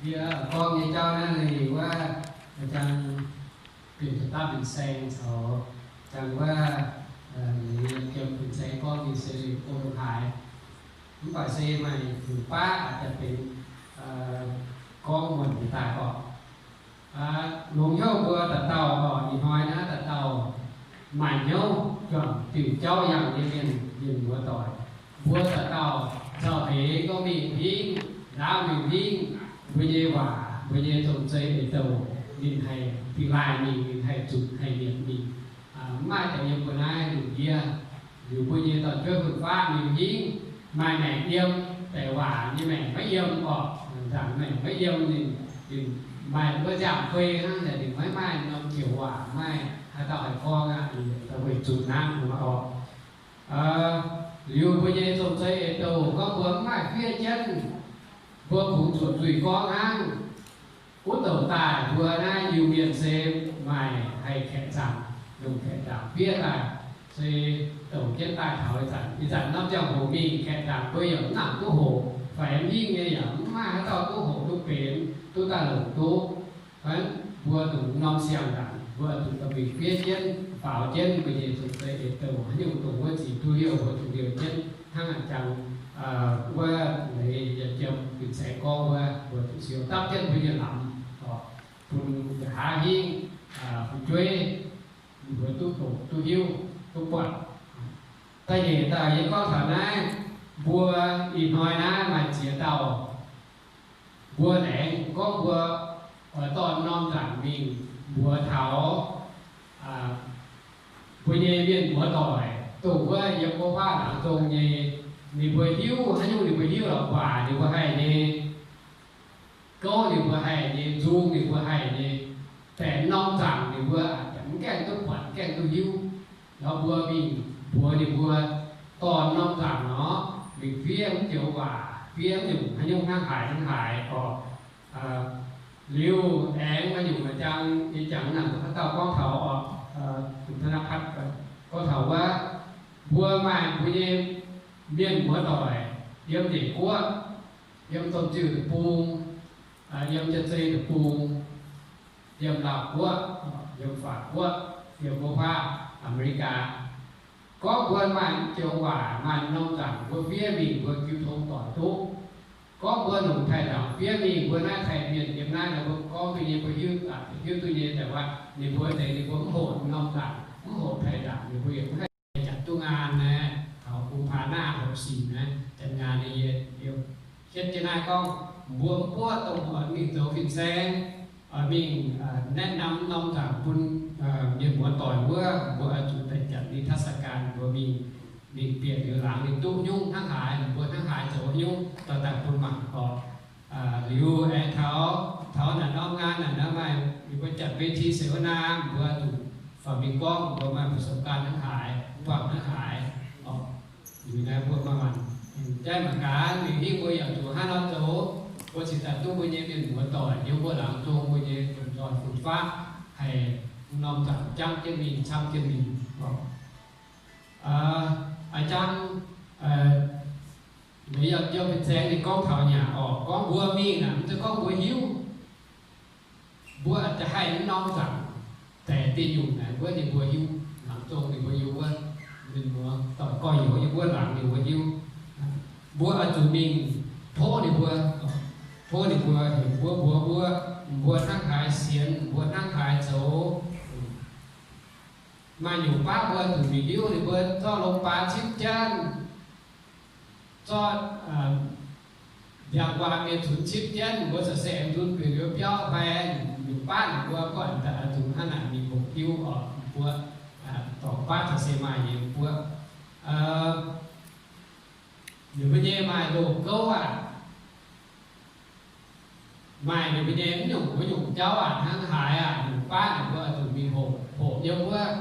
Yie gorngv nyei jauv naaiv ninh wuov, jang bienh dapv fin-saeng caux jang wuov, yiem fin-saeng gorngv ninh se liuz gong haaix. Mv baac se maaih nyungc baav aah, daaih benx gorngv muonc daaih orqc. Longc hnyouv mbuo dauh dauh orqc, ih hnoi naaiv dauh dauh maaih hnyouv juangc diuc jauv yangh nyei mienh, mienh muoz-doic, mbuo dauh dauh caux heix gorngv mingh hingv, ndaauv mingh hingv, mbuo nyei waac, mbuo nyei zong-zei eix-douh, ninh haih dingh laaih mingh, ninh haih zutc haih nyiemc mingh. Mv maaih deix yiem mbuo naaiv lungh ndiev, liuz mbuo nyei dorn-jueiv fun-faqv mingh hingv, maaih maengc yiem, deix waac nyei maengc maiv yiem orqc, nzaangc maengc maiv yiem, ninh, ninh maaih wuov nziaamv-kuei hnangv, ninh maiv maaih norm joux waac, maaih haaix dauh haih gorngv aqv, weic zuqc hnangv orqc. Liuz mbuo nyei zong-zei eix-douh gorngv mbuo mv maaih fiev jienv, mbuo kungx zuqc nzuih gorngv hnangv. Wuov douc daaih mbuo naaiv Iu-Mienh se maaih haih kaeqv zaangc, longc kaeqv zaangc fiev daaih, se douc jienv daaih taux ih zanc, ih zanc norm ziangh hoc mingh kaeqv zaangc mbuo yaac mv nangc duqv hoqc, faix hingv nyei yaac mv maaih haaix dauh duqv hoqc duqv benx, duqv daaih longc duqv. Hnangv mbuo dongh norm siang-ndaangc mbuo zuqc dorh mingh fiev jienv, faaux jienv mbuo nyei zong-zei eix-douh, haaix nyungc dongh wuov ziqc duqv liouh mbuo zuqc liouh jienv hnangv a'jang wuov leiz yietc jiem fin-saeng gorngv wuov, mbuo zuqc siou dapv jienv mbuo nyei lamz bun nqa'haav hingv fu'jueiv ninh mbuo duqv doqc duqv hiuv duqv buatc. Da'nyeic daaih yie gorngv taux naaiv, mbuo ih hnoi naaiv maaih ziex dauh, mbuo laengz gorngv mbuo oix dorh norm nzaangc mingh mbuox taux mbuo nyei mienh muoz-doic, dongh wuov yiem go faqv laangz zong nyei, ninh mbuo hiuv haaix nyungc ninh mbuo hiuv lorqc, waac ninh mbuo haih nyei, gouv ninh mbuo haih nyei, nzung ninh mbuo haih nyei, baeqc norm nzaangc ninh mbuo mv gaengh duqv buatc, mv gaengh duqv hiuv. Nor mbuo mingh mbuox ninh mbuo dorh norm nzaangc nor, mingh fiev mv joux waac, fiev nyungc haaix nyungc hnangv haaix hnangv haaix orqc. Liuz aengx maaih nyungc jang, ih jangx naaic haaix dauh gorngv taux orqc, gorngv taux wuov, mbuo maaih mbuo nyei mienh muoz-doic yiem Meiv Guoqv, yiem Domh Ziuh Deic-Bung, yiem Jaav-Zei Deic-Bung, yiem Laauh Guoqv, yiem Faac Guoqv, yiem go faqv Aa^me^li^gaa. Gorngv mbuo maaih mv joux waac, maaih norm nzaangc mbuo fiev mingh mbuo jiu tong doic duqv. Gorngv mbuo longc taaih nzaangc fiev mingh mbuo naaiv taaih mienh yiem naaiv nor, mbuo gorngv duqv nyei, mbuo hiuv, hiuv duqv nyei, daaih waac ninh mbuo deix ninh mbuo mv hoqc norm nzaangc, mv hoqc taaih nzaangc, ninh mbuo yaac mv haih janx duqv nqaan naaiv, taux กุมภา naaiv hoqc sic naaiv janx nqaan nyei, hietv jienv naaiv gorngv mbuo mv buov dongh oix mingh zoux fin-saeng, oix mingh แนะนำ norm nzaangc bun mienh muoz-doic wuov, mbuo oix zuqc daaih janx นิทรรศการ mbuo mingh, mingh bieqc liuz laangz ninh duqv nyungc hnangv haaix, mbuo hnangv haaix zoux nyungc dorh daaih bun mangc orqc. Liuz aengx taux, taux naaic norm nqaan naaic nor maaih ninh mbuo janx เวทีเสวนา mbuo zuqc faaux mingh gorngv mbuo maaih ประสบการณ์ hnangv haaix, buangh hnangv haaix orqc. Liuz naaiv mbuo maaih maanc jaiv mangc gaax, mingh hingv mbuo yaac zuqc hnangv nor zoux, mbuo cingx daaih duqv mbuo nyei mienh muoz-doic yiem mbuo laangz zong mbuo nyei domh nzoih fun-faqv haih norm nzaangc jangv jienv mingh, camv jienv mingh orqc. A'jang, mbuo yiem fin-saeng ninh gorngv taux nyanc orqc, gorngv mbuo mingh naaic mv zeiz gorngv mbuo hiuv. Mbuo haih norm nzaangc daaih diuh nyungc naaic wuov ninh mbuo hiuv, laangz zong ninh mbuo hiuv wuov, ninh mbuo dorh gorx-youz yiem wuov laangz ninh mbuo hiuv. Mbuo oix zuqc mingh tov ninh mbuo, tov ninh mbuo heuc mbuo mbuox mbuo, mbuo hnangv haaix sienx, mbuo hnangv haaix zoux. Maaih nyungc baav mbuo zuqc mingh hiuv ninh mbuo zorqv longx baax cipv jienv, zorqv ndiangx-nquaah mienh cunx cipv jienv, mbuo se se nzunc bieqc liuz biauv fai nyungc baav ninh mbuo guanh daaih zuqc hnangv naaic mingh hoqc hiuv orqc. Mbuo dorngx baav se se maaih nyei mbuo, ninh mbuo nyei maaih loz-gouv aac, maaih ninh mbuo nyei mv nyungc wuov nyungc jauv aac, hnangv haaix aac, nyungc baav ninh mbuo zuqc mingh hoqc, hoqc yiem wuov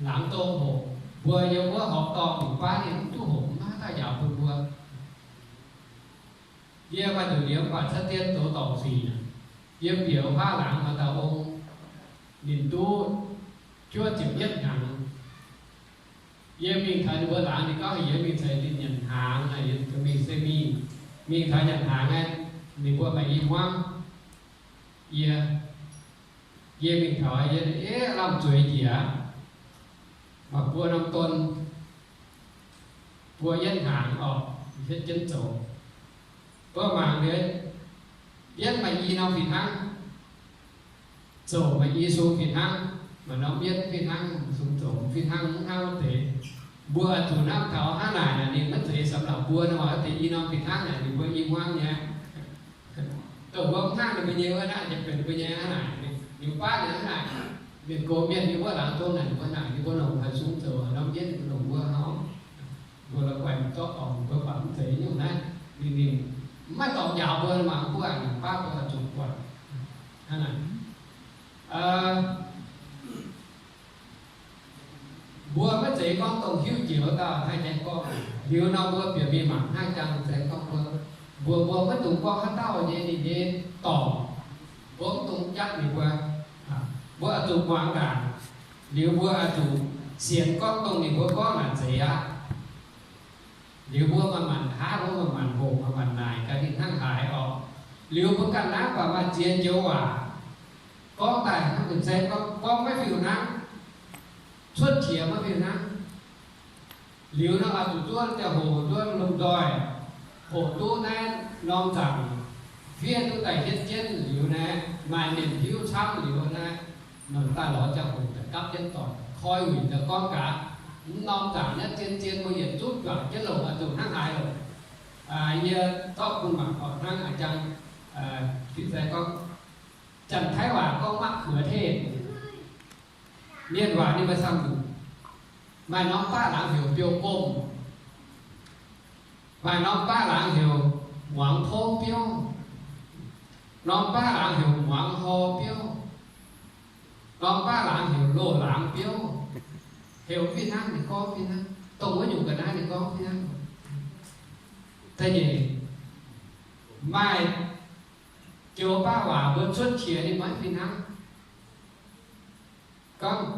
laangz zong hoqc, mbuo yiem wuov horpc dorngh nyungc baav ninh mv duqv hoqc, mv maaih dauh njaaux bun mbuo. Yie maaih nduqc liemh buatc cuotv dien zoux dorngc sic, yiem bieqc wuov baav laangz maaih dauh ong, ninh duqv juov ziepc yietv hnyangx. Yie mingh taux ninh mbuo laangz, ninh gorngv yie mingh ceix ninh nyanc hnaangx, yie mingh se mingh. Mingh taux nyanc hnaangx aeqv, ninh mbuo maaih i hmuangv. Yie, yie mingh taux yie, eh, lamh zueiz njiec aqv. Maaih buo norm don, buo yietv hnaangx orqc, hietv jienv zoux. Mbuo mangc liuz, yietv maaih i norm fih hnangv. Zoux maaih i sung fih hnangv, maaih norm yietv fih hnangv, sung zoux fih hnangv, mv hnangv wuov deix. Mbuo oix zuqc hnamv taux hnangv naaic, ninh maiv zeiz samx lauc mbuo nor, wuov deix i norm fih hnangv naaic, ninh mbuo i hmuangv nyei. Dongh mbuo mv hnangv ninh mbuo nyei wuov naaiv, ninh benx ninh mbuo nyei hnangv naaic, ninh baav ninh hnangv naaic. Mienh gox mienh nyei wuov laangz zong naaic, ninh mbuo naaic, ninh mbuo longc haaix sung zoux, norm yietv ninh mbuo longc mbuo hnangv. Mbuo la'guaih mv zorqv dorngc mbuo baac mv zeiz nyungc naaiv. Ninh, ninh mv maaih dorngx njaaux mbuo, mangc mbuo, ninh baav mbuo zuqc buatc. Hnangv naaic. Mbuo maiv zeiz gorngv dongh hiuv njoux dauh haih nyei gorngv. Liuz nor mbuo bieqc mingh mangc hnangv jangx se gorngv mbuo, mbuo, mbuo maiv dungx gorngv haaix dauh nyei ninh nyei dorngc. Mbuo mv dungx jatv ninh mbuo. Mbuo oix zuqc muangx ndaangc. Liuz mbuo oix zuqc sienx gorngv dongh ninh mbuo gorngv naaic zeiz aqv. Liuz mbuo manc-manc nqa'haav, mbuo manc-manc hoqc, manc-manc naaic gaax ninh hnangv haaix orqc. Liuz mbuo ganh naaiv baac maaih ziex joux waac gorngv daaih hnangv ninh se gorngv, gorngv maiv fiuv hnangv, cuotv qiex maiv fiuv hnangv. Liuz nor oix zuqc zuov ziangh hoc, zuov lomh nzoih, hoqc duqv naaiv norm nzaangc, fiev duqv daaih hietv jienv liuz naaiv, maaih mienh hiuv camv liuz naaiv, nor daaih lorz ziangh hoc daaih gapv jienv dorngc, koi wuic daaih gorngv gaax, mv norm nzaangc naaiv zien-zien mbuo yietc zungv juangc jienv longc, oix zuqc hnangv haaix longc. Yie zorqv bun mangc orqc, hnangv a'jang, fih fai gorngv, Janx-Taiv waac gorngv มะเขือเทศ. Mienh waac ninh mbuo camv-nyungc. Maaih norm baav laangz heuc biou gomh. Maaih norm baav laangz heuc muangx tov biouv. Norm baav laangz heuc muangx hor biouv. Norm baav laangz heuc loz-laangz biouv. Heuc fih hnangv, ninh gorngv fih hnangv. Dongh wuov nyungc ga'naaiv ninh gorngv fih hnangv. Da'nyeic, maaih joux baav waac mbuo cuotv qiex ninh maiv fih hnangv. Gorngv,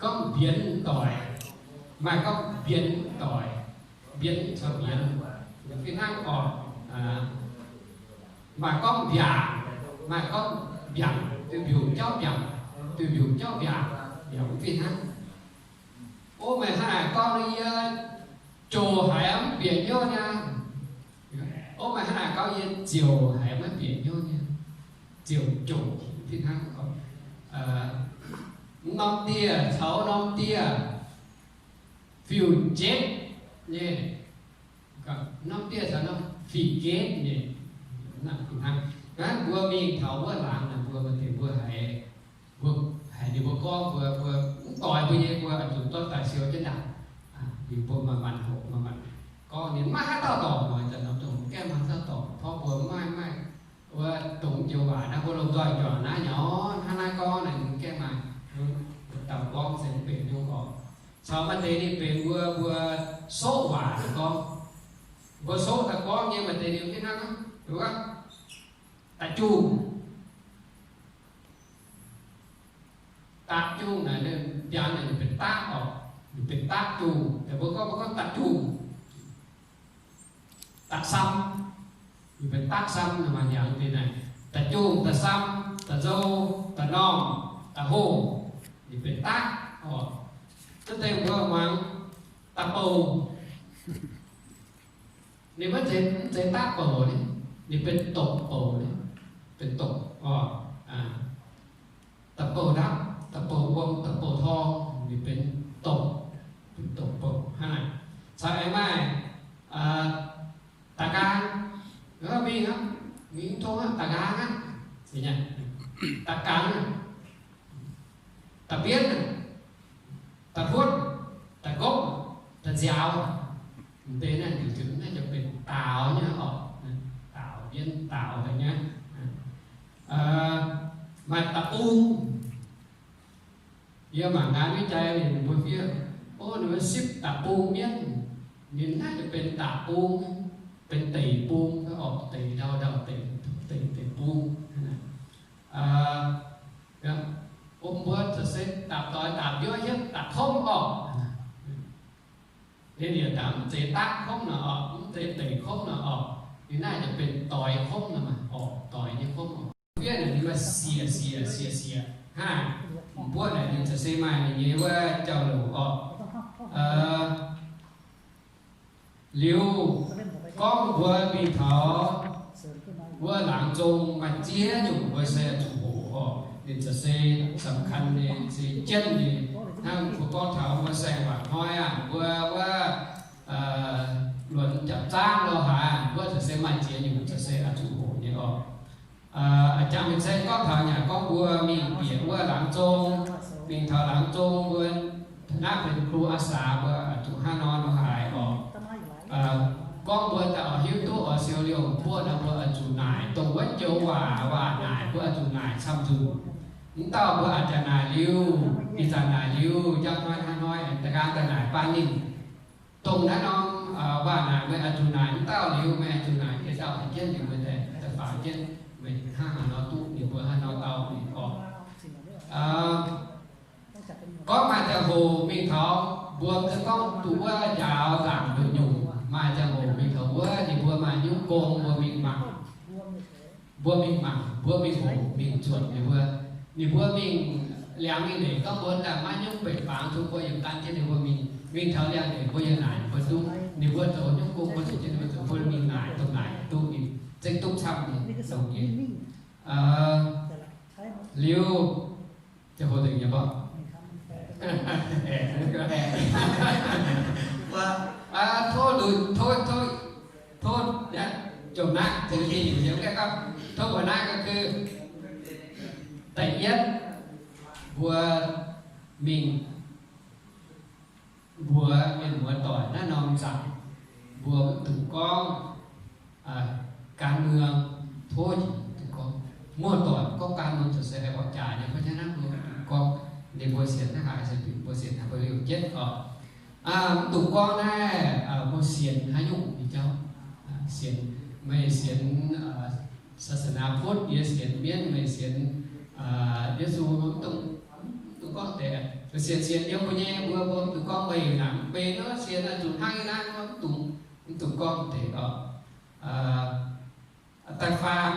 gorngv mbienx doic, maaih gorngv mbienx doic, mbienx caux mbienx, fih hnangv orqc. Maaih gorngv mbiaangc, maaih gorngv mbiaangc, duih mbiungc jauv mbiaangc, duih mbiungc jauv mbiaangc, yaac mv fih hnangv. O, meih hnangv naaic gorngv yie ziouc haiz maiv bieqc hnyouv nyei. O, meih hnangv naaic gorngv yie ziouc haiz maiv bieqc hnyouv nyei. Ziouc, ziouc fih hnangv gorngv, norm dieh caux norm dieh fiuv-jeiv nyei. Norm dieh caux norm fih-getv nyei. Hnangv naaic mbuo mingh taux wuov laangz naaic, mbuo maaih deix mbuo haiz, mbuo haiz ninh mbuo gorngv, mbuo, mbuo mv doix mbuo nyei, mbuo zuqc dorn daaih siou jienv ndaangc. Ninh mbuo manc-manc hoqc, manc-manc gorngv, ninh maiv haaix dauh dorngc, maiv daaih norm dongh gaengh maaih haaix dauh dorngc, tov mbuo maiv, maiv, wuov dongh joux waac naaiv mbuo lomh nzoih juangc naaiv nyei, hnangv naaiv gorngv naaic ninh gaengh maaih dauh gorngv se mv benx nyungc gorngv. Caux maaih deix ninh benx mbuo, mbuo soqv waac daaih gorngv. Mbuo soqv daaih gorngv nyei maaih deix ninh fih hnangv, wuov, da'jungh. Da'jungh naaic, mbiaangx naaic ninh benx daqv orqc, ninh benx daqv jungh. Daaih mbuo gorngv, mbuo gorngv da'jungh. Da'sam, ninh benx daqv sam, maaih hnyangx deix naaic. Da'jungh, da'sam, da'nzou, da'normh, da'hoh, ninh benx daqv orqc. Zuov deix mbuo muangx da'bouh. Ninh maiv zeiz, mv zeiz daqv bouh ni, ninh benx doqc bouh ni, benx doqc orqc. Da'bouh ndapv, da'bouh wuom, da'bouh tor, ninh benx doqc, benx doqc bouh hnangv naaic. Caux aengx maaih da'nqaang, mingh hnangv, mingh tong hnangv, da'nqaang hnangv, da'nqaang, da'bienv, da'huotv, da'gopv, da'nziaaux. Deix naaiv, naaiv ziouc benx daaux nyei orqc, daaux, mienv daaux daaih nyei. Maaih da'bung. Yie mangc gaax, mv jai ninh mbuo fiev, o, ninh mbuo sipv da'bung mienv. Ninh naaiv benx da'bung, benx deic-bung orqc, deic ndau ndau deic, deic, deic-bung. Mbuo se dapc doix dapc njuov hietv da'komv orqc. Ninh yietc dangx mv zeiz daav komv nor orqc, mv zeiz deic komv nor orqc. Ninh naaiv yaac benx doix komv nor maah, orqc, doix nyei komv orqc. Fiev naaic ninh maaih siec siec siec siec hnangv. Mbuo naaic ninh za'gengh maaih ninh nyei wuov jauv-louc orqc. Liuz gorngv mbuo mingh taux wuov laangz zong maaih ziex nyungc mbuo se zuqc hoqc orqc. Ninh za'gengh สำคัญ nyei, se jienv nyei. Hnangv mbuo gorngv taux mbuo saeng-waanc hnoi aah, mbuo wuov luonx japc zaangv lo haaix, mbuo za'gengh maaih ziex nyungc za'gengh oix zuqc hoqc nyei orqc. A'jangc fin-saeng gorngv taux naaic gorngv mbuo mingh bieqc wuov laangz zong, mingh taux laangz zong mbuo naaiv benx ครูอาสา mbuo zuqc hnangv nor nor haaix orqc. Gorngv mbuo daaih oix hiuv duqv oix siou liouh buoqv nor mbuo oix zuqc naaic dongh wuov joux waac, waac naaic mbuo oix zuqc naaic camv nzunc. Mv dauh mbuo a'jangc naaic liuz, ih zanc naaic liuz, njang hnoi hnoi da'nqaang daaih naaic baan ninh. Dongh naaiv norm waac naaic meih oix zuqc naaic mv dauh liuz, meih oix zuqc naaic yietc dauh haic jienv liuz, meih daaih faaux jienv meih hnangv haaix nor duqv ninh mbuo hnangv nor dau ninh orqc. Gorngv maaih ziangh hoc mingh taux, mbuo mv zeiz gorngv duqv wuov njaaux zaangc nduqc nyungc. Maaih ziangh hoc mingh taux wuov ninh mbuo maaih nyungc gong mbuo mingh mangc, mbuo mingh mangc, mbuo mingh hoqc, mingh zuotc ninh mbuo. Ninh mbuo mingh liangx mingh leiz gorngv mbuo daaih maiv nyungc benx fangx tov mbuo yiem gan jienv ninh mbuo mingh. Mingh taux liangx leiz mbuo yiem naaic mbuo duqv ninh mbuo zoux nyungc gong mbuo zuqc jienv ninh mbuo zoux, mbuo mingh naaic dongh naaic duqv ninh zengv duqv camv nyei longx nyei. Liuz, tov, tov, tov, จบนะ tov mbuo naaiv ก็คือ da'yietv, mbuo mingh mbuox mienh muoz doic naaiv norm zanc, mbuo mv dungx gorngv การเมือง, tov mv dungx gorngv. Muoz-doic gorngv การเมือง ziouc se haih oix jaaix nyei, เพราะฉะนั้น mbuo mv dungx gorngv. Ninh mbuo sienx hnangv haaix se mbuo sienx hnangv, mbuo liouh jienv oc. Mv dungx gorngv naaiv mbuo sienx haaix nyungc nyei jauv. Sienx, meih sienx ศาสนาพุทธ, yie sienx mienv, meih sienx Yesu, mv dungx, mv dungx gorngv deix. Sienx sienx yiem mbuo nyei, mbuo, mbuo mv dungx gorngv meih naaic mv benx nor sienx oix zuqc hnangv naaiv, mv dungx, mv dungx gorngv deix oc. Da'faam,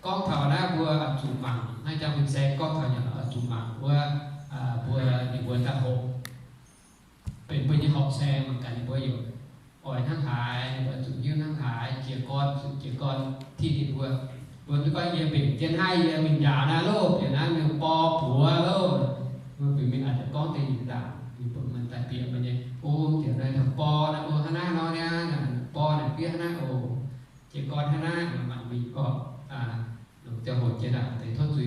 gorngv taux naaiv mbuo oix zuqc mangc, naaiv jang fin-saeng gorngv taux nyanc oix zuqc mangc wuov, mbuo, ninh mbuo daaih hoqc, benx mbuo nyei horpc saeng mangc gaax ninh mbuo yaac oix hnangv haaix, ninh mbuo zuqc hiuv hnangv haaix, jiez gorn, zuqc jiez gorn tih ninh mbuo. Mbuo mv gorngv yie mbenc jienv naaiv, yie mingh njaaux naaiv loh, bieqc naaiv mingh borh buoz loh. Mbuo bieqc mingh aqc gorngv deix nyei ndaangc, ninh mbuo mangc daaih bieqc mbuo nyei, o, bieqc naaiv borh naaiv, o, hnangv naaiv nor niaa, borh naaic fiev hnangv naaiv oc, jiez gorn hnangv naaiv, mangc mingh gorngv, longc ziangh hoc jiex ndaangc deix tov zuiz.